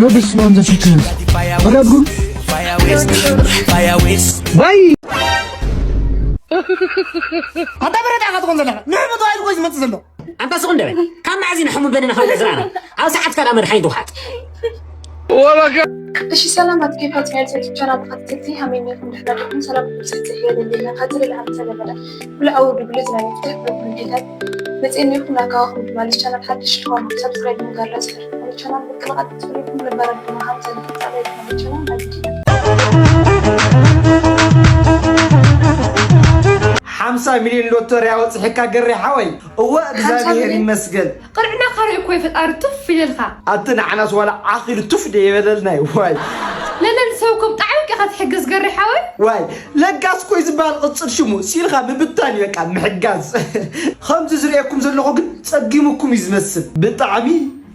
በስመ አብ ዘፍቅር። ወዳድኩም። ባይ። ኣታ በረዳ ኢኻ ትኾን ዘለኻ። ንሕመት ዋይድ ኮይ ዝመጽእ ዘሎ። ኣንታ ስቕ እንደ በል። ካብ መዓዝ ኢና ሕሙም በነና ካብ ዝረኣና? ኣብ ሰዓትካ ደኣ መድሓኒት ውሓጥ። እሺ፣ ሰላም ኣትኬፋት ናይ ዩቱብ ቻናል ተኸታተልቲ፣ ሃመይ ኔርኩም ድሕና ዲኹም? ሰላም ብብዝሒ ዝሕየለልና፣ ካብ ዝደሊ ዓመት ተለመደ። ብልዓዊ ድብልት ናይ መፍትሕ ብጉልዲታት መጽኤ ኔርኩም፣ ናካዋኹም ድማ ልስ ቻናል ሓድሽ ዝኾኑ ሰብስክራይብ ምግባር ዳስሕር። ቻናል ምቅላቃት ትፈልጉ ነባራት ድማ ሃምሳ ቻናል ኣድጊ። ሓምሳ ሚልዮን ሎተሪ ኣወፅሕካ ገሬ ሓወይ። እወ፣ እግዚኣብሔር ሚልዮን? ይመስገን። ቅርዕና ካርእ እኮ ፈጣሪ ቱፍ ይለልካ። ኣቲ ንዓናስ ዋላ ዓኺሉ ቱፍ ደ የበለልና እዩ። ዋይ። ለለን ሰብኩም ጣዕሚ ቂኻ ትሕግዝ ገሬ ሓወይ። ዋይ፣ ለጋስ ኮይ ዝበሃል ቅጽል ሽሙ ሲልካ ምብታን እዩ፣ በቃ ምሕጋዝ። ከምዚ ዝርእየኩም ዘለኹ ግን ጸጊሙኩም እዩ ዝመስል። ብጣዕሚ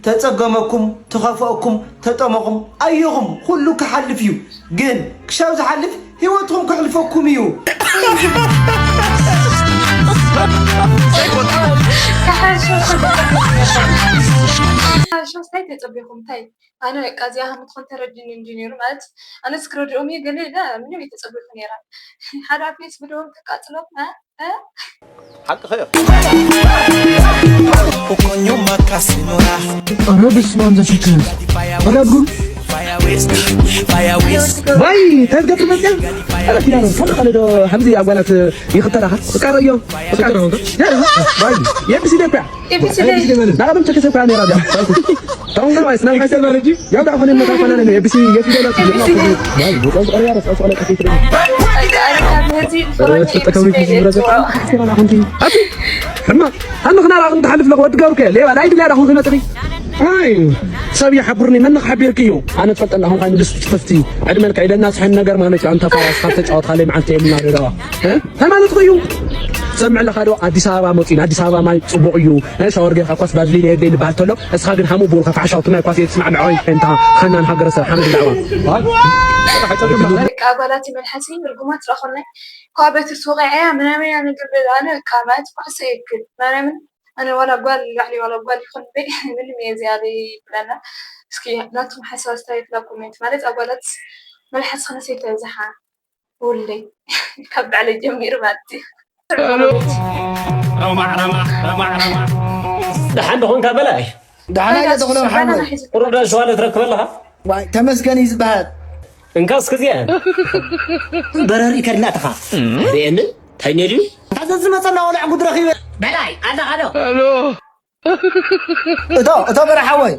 ተጸገመኩም፣ ተኸፈእኩም፣ ተጠመኹም፣ ኣየኹም፣ ኩሉ ክሓልፍ እዩ። ግን ክሻብ ዝሓልፍ ህይወትኩም ክሕልፈኩም እዩ። ሓሻ እንታይ ተጸቢኹም? እንታይ? ኣነ በቃ እዚኣ ከም ትኾን ተረዲኒ እንጂ ነይሩ ማለት፣ ኣነ እስክረድኦም እየ ገለ ኢለ ምንም የተጸቢኹ ነይራ። ሓደ ኣብ ፌስ ብደሆም ተቃጽሎም፣ እ? እ? ሓቅኸዮ። Coño, macasino. ኧረ በስመ አብ ዘፍቅር። ወዳድኩም። ባይ፣ እንታይ ትገብር መጽያ? ኧረ ኪዳነ፣ ከም ካልእ ዶ ከምዚ ኣጓላት ይኽተላኻ? በቃ ረእዮ። በቃ ረእዮ። ባይ፣ የብሲ ደኳ። ኤቢሲ ደይ። ዳዕም ተከሰብ ካሜራ ዳ። ታውን ጋር ስናይ ሀይሰል ባለጂ። ያው ዳዕም ሆነ መታ ፋና ነው። ኤቢሲ የፊደላት። ኤቢሲ ደይ። ባይ፣ በጣም ጸሪያ ረስ አስዋላ ከፊት። ኣይ፣ ኣይ፣ ካብ ነዚ ኧረ፣ ተጠቀሚ ኪስ ብረዘ። ኣቲ፣ ሕማ፣ ኣነ ኽና ራኹም ትሓልፍ ለኹ ወዲ ገሩከ። ሌባ፣ ናይ ድላ ራኹም ክነጥሪ። ኣይ፣ ሰብ ይሓብርኒ፣ መን ክሓቢርኪ እዩ? ኣነ ትፈልጠና፣ ኣኹም ካን ድስት ትፈፍቲ። ዕድመ ልካ ኢለና ስሕን ነገር ማለት እዩ። ኣንተ ፋራስ ካብ ተጫወት ካለይ መዓልቲ የብልና ዶ? እ? ሃይማኖት እዩ። ሰምዕ ለኻ ዶ? ኣዲስ ኣበባ መፂና፣ ኣዲስ ኣበባ ማይ ፅቡቕ እዩ። እ፣ ሻወር ጌርካ ኳስ ባዝሊን የደይ ልበሃል ተሎ፣ እስኻ ግን ሃሙ ቡን ከፋሕሻው ትናይ ኳስ የትስማዕ ንዓይ እንታ ኻናን ሃገረ ሰብ ሓመድ ዳዕዋ። በቃ ኣባላት መልሓሲ ርጉማት ረኾነ። ኳ ቤት ሱቕ እያ ምናምን ያ ነገር ኣነ በቃ ማለት ኳስ ይክል። ማርያምን ኣነ ዋላ ጓል ላዕሊ ዋላ ጓል ይኹን በይ ምንም እየ እዚኣ ዘይብለና። እስኪ ናትኩም ሓሳብ ኣስተያየት ናብ ኮሜንት ማለት ኣጓላት መልሓስ ኸነሰይተ ዝሓ ውለይ ካብ ባዕለይ ጀሚሩ ማለት እዩ። ደሓን ዶ ኾንካ በላይ? ደሓን ኣየ ተኽሎም ሓወይ። ቁሩብ ዳን ሸዋለ ትረክብ ኣለኻ? ዋይ፣ ተመስገን እዩ ዝበሃል። እንካ እስኪ እዚኣ። በረር ይከድና ተኻ። ሪኤኒ፣ እንታይ ነልዩ? እንታይ ዘዝመጸና ወላዕ ጉድ ረኺበ። በላይ፣ ኣለኻ ዶ? እቶ፣ እቶ በረ ሓወይ።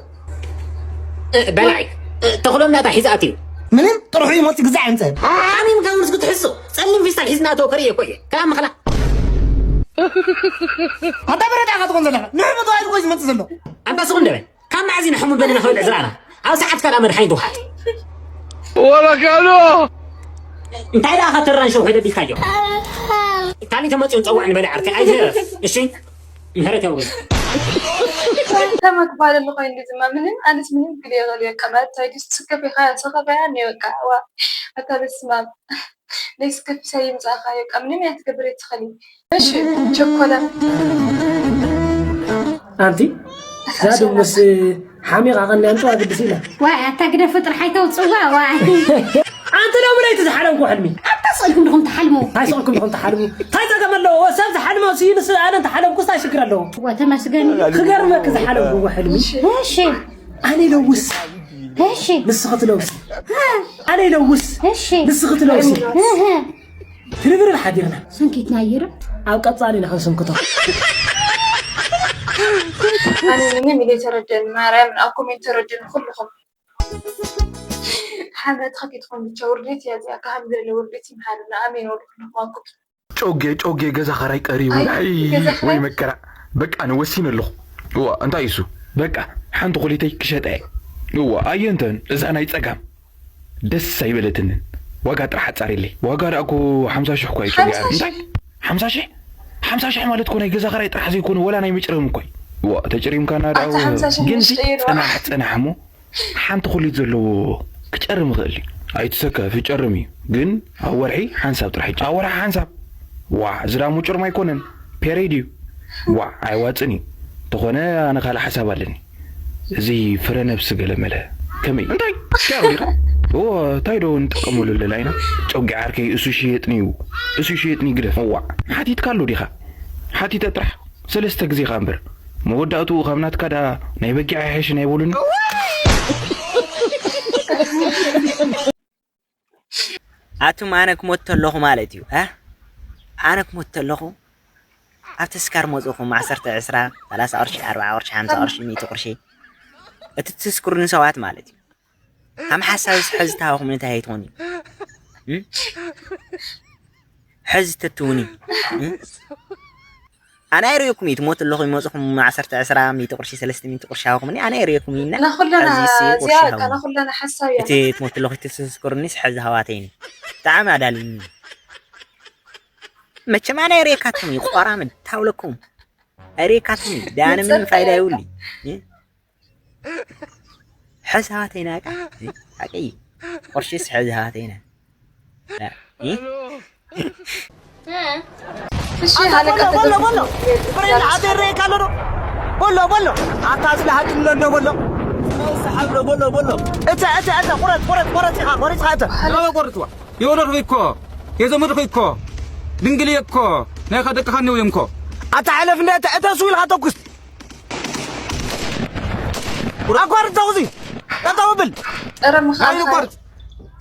እ፣ በላይ፣ እ፣ ተኽሎም ናታ ሒዛ ኣትዩ። ምንም ጥርሑ ይሞት ግዛዕ ይምጸ። ሓሚም ጋውን እስኪ ትሕሱ። ጸሊም ፊስታል ሒዝና እቶ ከርእየ እኮ እየ። ከኣ ምኽላ። ኣታ በረዳ ኢኻ ትኾን ዘለኻ። ንሕመት ዋይድ ኮይ ዝመጽእ ዘሎ። ኣንታ ስቕ እንደ በል። ካብ መዓዝ ኢና ሕሙም በለና ክበልዕ ዝረኣና? ኣብ ሰዓትካ ደኣ መድሓኒት ውሓጥ። ወላ ካሎ። እንታይ ደኣ ከተራን ሸውሒ ደቢልካዮ? ካሊ ተመጽዮ ጸዋዕ ንበለ ዓርከይ ኣይትህረፍ። እሺ? ምህረት ያውርድ። ከመ ክባል ኣለኾ እንዲ ዝማ ምንም ኣነስ ምንም ክል የኸል የቀ ማለት ታይዲስ ስከፍ ይኻ ሰኸፍ ያ ነው በቃ ዋ ኣታ በስማም ለይስ ከፊሳ ይምጻኻ የቃ ምንም ያትገብር የትኸሊ እሺ ቸኮላ ኣንቲ እዛ ድሙስ ሓሚቕ ኣቐኒ ኣምጽዋ ግድስ ኢላ። ዋይ ኣታ ግደፍ ጥራሕ ኣይተውጽዋ ዋይ። ኣንቲ ሎሚ ለይቲ ዝሓለምኩ ሕልሚ። ኣታ ስእልኩም ድኹም ትሓልሙ። እንታይ ስእልኩም ድኹም ትሓልሙ? እንታይ ጸገም ኣለዎ? ሰብ ዝሓልሞ ስዩ ንስ ኣነ እንተሓለምኩስ እንታይ ሽግር ኣለዎ? ዋ ተመስገን። ክገርመኪ ዝሓለምኩዎ ሕልሚ። እሺ። ኣነ ይለውስ። እሺ። ንስኺ ትለውሲ። ኣነ ይለውስ። እሺ። ንስኺ ትለውሲ። እህ። ትርብርብ ሓዲርና። ሰንኪትና እየ ዶ? ኣብ ቀጻሊ ኢና ክንስንክቶ። ኣነ ምንም ኢለ ተረደን ማርያም ኣብ ኮሜንት ተረደን ኩልኹም። ሓመድ ከፊትኩም ብቻ ውርደት እያ እዚኣ ካብ ዘለለ ውርደት ይምሓረና ኣሜን ወሉ ኩልኹም ኣብ ክብሪ። ጮጌ ጮጌ ገዛ ኸራይ ቀሪቡ። ኣይ፣ ኣይ፣ ገዛ ኸራይ። ወይ መከራ። በቃ ኣነ ወሲነ ኣለኹ። እዋ እንታይ እሱ በቃ ሓንቲ ኮሊተይ ክሸጣ እየ። እዋ ኣየንተን እዛ ናይ ጸጋም ደስ ኣይበለትንን። ዋጋ ጥራሕ ኣጻሪለይ። ዋጋ ደኣ እኮ ሓምሳ ሽሕ እኳ እዩ ጸጊዓ። ሓምሳ ሽሕ? እንታይ ሓምሳ ሽሕ? ሓምሳ ሽሕ ማለት እኮ ናይ ገዛ ኸራይ ጥራሕ ዘይኮነ ወላ ናይ መጭረም እኳ እዩ። እዋ ተጨሪምካና ደኣ ኣታ ሓምሳ ሽሕ ግን ምሽ ሲ ቀይሩ። ጽናሕ ጽናሕ እሞ ሓንቲ ኩሊት ዘለዎ ክጨርም ይኽእል እዩ። ኣይትሰከፍ ይጨርም እዩ ግን ኣብ ወርሒ ሓንሳብ ጥራሕ ይጨርም። ኣብ ወርሒ ሓንሳብ? ዋዕ ዝዳሙ ጭርም ኣይኮነን ፔሬድ እዩ። ዋዕ ኣየዋጽን እዩ። እንተኾነ ኣነ ካልእ ሓሳብ ኣለኒ። እዚ ፍረ ነብሲ ገለመለ ከመይ እንታይ? እንታይ ዲኻ? ኦ፣ እንታይ ዶ ንጥቀመሉ ኣለና ኢና? ጨጉ ዓርከይ እሱ ሽየጥኒ እዩ። እሱ ሽየጥኒ ግደፍ። እዋዕ፣ ሓቲትካ ኣሎ ዲኻ? ሓቲተ ጥራሕ ሰለስተ ግዜ ኻ እምበር። መወዳእትኡ ካብ ናትካ ዳ ናይ በጊዕ ኣይሕሽን ኣይበሉኒ። ኣቱም ኣነ ክሞት ተለኹ ማለት እዩ። እ? ኣነ ክሞት ተለኹ ኣብ ተስካር መጽኹም ዓሰርተ፣ ዕስራ፣ ሰላሳ ቅርሺ፣ ኣርብዓ ቅርሺ፣ ሓምሳ ቅርሺ፣ ሚእቲ ቅርሺ እቲ ትስክሩኒ ሰባት ማለት እዩ። ከም ሓሳብ ሕዚ ተሃኹም እንታይ ኣይትኾኑ? እ? ሕዚ ተትውኒ? እ? ኣነ ኣይርእየኩም እዩ። ትሞት ኣለኹ ይመጽኹም ዓሰርተ፣ ዕስራ፣ ሚእቲ ቅርሺ፣ ሰለስተ ሚእቲ ቅርሺ ሃኹምኒ። ኣነ ኣይርእየኩም እዩ። እና ናኹለና ሕዚ እሲ እዚኣ ቅርሺ እካ ሃኹም። ናኹለና ሓሳብ እያ። እቲ ትሞት ኣለኹ ትስስኩርኒ ሕዚ ሃዋተይኒ። ብጣዕሚ ኣዳልዩኒ። መቸም ኣነ ኣይርእየካትኩም እዩ። ቆራምን ታውለኩም። ኣይርእየካትኩም እዩ። ዳነ ምንም ፋይዳ ይውል። እ? ሕዚ ሃዋተይና ቃ? እ? ሓቂ እዩ። ቅርሺስ ሕዚ ሃዋተይና። እ? እሺ፣ ኣታ ሃለቃ ቦሎ፣ ቦሎ፣ ቦሎ። ተገዝቶ ፍሬን ኣዘ ይረኤካ ኣሎ ዶ? ቦሎ፣ ቦሎ። ኣታ ዝለሃ ትብሎ እንዶ ቦሎ። ሰሓብ ዶ ቦሎ፣ ቦሎ። እተ፣ እተ፣ እተ፣ ቁረጽ፣ ቁረጽ፣ ቁረጽ ኢኻ፣ ቆሪጽ ኢኻ እተ። ናበ ቆርጽዋ። የወረድኹ እኮ። የዘመድኹ እኮ። ድንግል እየ እኮ። ናይ ኻ ደቅኻ እኒው እዮም እኮ። ኣታ ሕለፍ እንደ እተ፣ እተ ሱ ኢልካ ተኩስ። ኣቋርጽ ተኹሲ። ጠጠው ብል። ጥረ ምኻን ኣይኑ ቆርጽ።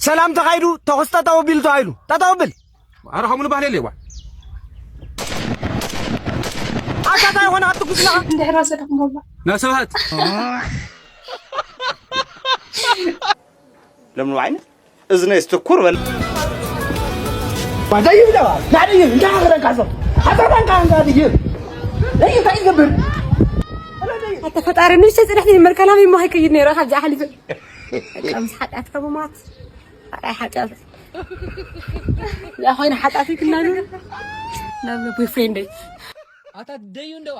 ሰላም ተኻይዱ፣ ተኹስ ጠጠው ቢሉ ተባሂሉ። ጠጠው ብል። ኣረ፣ ከምኡ ባህሊ የለዋ። ኣታ እንታይ ኾነ ኣትኩስና? እንድሕር ወሰድኩም በባ። ናብ ስብሃት። ለምኑ ዓይነት እዝነ ስትኩር በል። ባዳ ይብለዋ። ናዲ ይብ፣ እንዳ ሀገረን ካሶ። ሀገረን ካንጋ ይብ። ለይ እንታይ ይገብር? ኣታ ፈጣሪ፣ ንእሽተይ ጽንሕቲ ይመልካ፣ ናበይ እሞ ከይከይድ ነይረ፣ ካብዚ ኣሕሊፈ። በቃ፣ ምስ ሓጢኣት ከመማት። ሓጢኣት፣ ሓጢኣት። ያ ኮይነ ሓጢኣት ይክናሉ። ናብ ቦይፍሬንደይ። ኣታ ደዩ እንደዋ።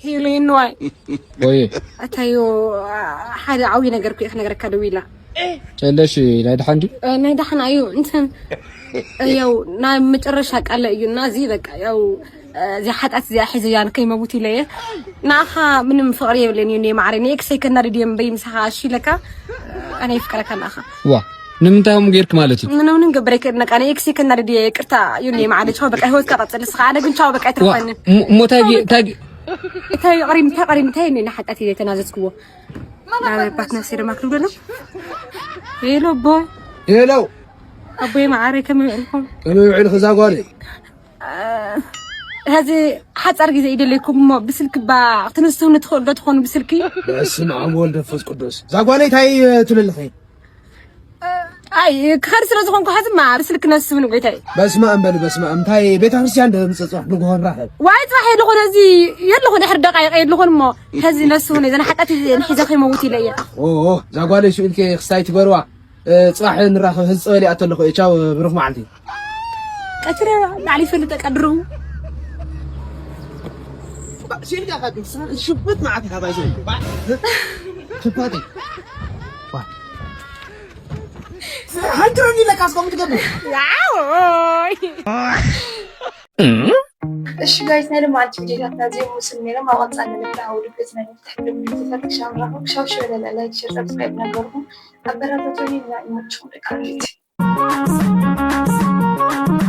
ሄሎ፣ ይንዋይ። ወይ። ኣታዮ፣ ሓደ ዓብዪ ነገር እኮ እየ ክነግረካ ደዊላ። ጨለሽ፣ ናይ ደሓን ድዩ? እ፣ ናይ ደሓን እዩ። እንትን፣ ያው፣ ናይ መጨረሻ ቃለ እዩ እና፣ እዚ በቃ፣ ያው፣ እ፣ እዚ ሓጢኣት እዚኣ ሒዘያ ንከይመውት ኢለ እየ። ንኣኻ ምንም ፍቕሪ የብለይን እዩ፣ እኔ ማዕረ፣ ንኤክሰይ ከናድድ እየ እምበይ ምሳኻ፣ እሺ፣ ኢለካ፣ ኣነ ይፍቀረካ ንኣኻ። ዋ፣ ንምንታይ ከምኡ ጌርክ ማለት እዩ? ምንም፣ ምንም ገበረ ይክእል፣ ነቃ፣ ንኤክሰይ ከናድድ እየ፣ ይቅርታ፣ እዩ፣ እኔ ማዕረ፣ ቻው፣ በቃ፣ ህይወትካ ቀጽል፣ ንስኻ፣ ኣነ ግን ቻው፣ በቃ፣ ዋ፣ ኣይትርፋኒ። ሞ-፣ ሞ-፣ እንታይ ጌ-፣ እንታይ ጌ-፣ እንታይ ቀሪም፣ እንታይ ቀሪም፣ እንታይ እኔ ንሓጢኣት ኢለ ተናዘዝክዎ? ናብ ኣባት ነፍሲ ድማ ክብሎ። ሄሎ፣ ኣቦ። ሄሎ። ኣቦይ ማዓረይ፣ ከመይ ውዒልኩም? ከመይ ውዒልክ እዛ ጓለይ? እ፣ ሕዚ ሓጻር ግዜ ይደለይኩም እሞ ብስልኪ ባ ክትንስውኒ ትኽእሉ ዶ ትኾኑ ብስልኪ? በስመ ኣብ ወወልድ ወመንፈስ ቅዱስ። እዛ ጓለይ እንታይ ትብል ኣለኺ? ኣይ፣ ክኸድ ስለ ዝኾንኩ ሕዚ ማ ብስልኪ ነስውኒ ጎይታይ። በስመ ኣብ በል፣ በስመ ኣብ። እንታይ ቤተ ክርስቲያን ዶ ምጽእ ጽባሕ ንግሆ ንራኸብ? ዋይ፣ ጽባሕ የለኹን፣ ሕዚ የለኹን፣ ድሕሪ ደቃይቕ የለኹን እሞ ሕዚ ነስውኒ፣ ዘን ሓጢኣት ንሒዘ ከይመውት ኢለ እየ። ኦ፣ ኦ፣ እዛ ጓለይ ስኢልኪ ክስታይ ትገርዋ። እ፣ ጽባሕ ንራኸብ፣ ህዚ ጸበል ይኣቱ ኣለኹ። ቻው፣ ብሩኽ መዓልቲ። ቀትሪ ላዕሊ ይፈልጥ ቀድሩ። ባ-፣ ሲልካ ካዲ፣ ስ-፣ ሽፍት መዓት ኢኻ ባይዘ። ባ-፣ ሽፋተይ። ባ-፣ ሓንቲ ረኒ ኢለካ እስከ ከምኡ ትገብር። ያው! እሺ ጋይስ፣ ናይ ሎማዓንቲ ቪዲዮታትና እዚኦም ምስሉ ነይሮም። ኣብ ቀጻሊ ንብላ ውድቀት ናይ ምፍታሕ ልምዲ ዝፈርቅ ሻምራኹ። ሻው ሻው ለለ ላይክ፣ ሼር፣ ሰብስክራይብ ነበርኩም። ኣበረታቱኒ እና ይመችኹም ደቂ ኣንስትዮ።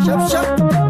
ሸብሸብ።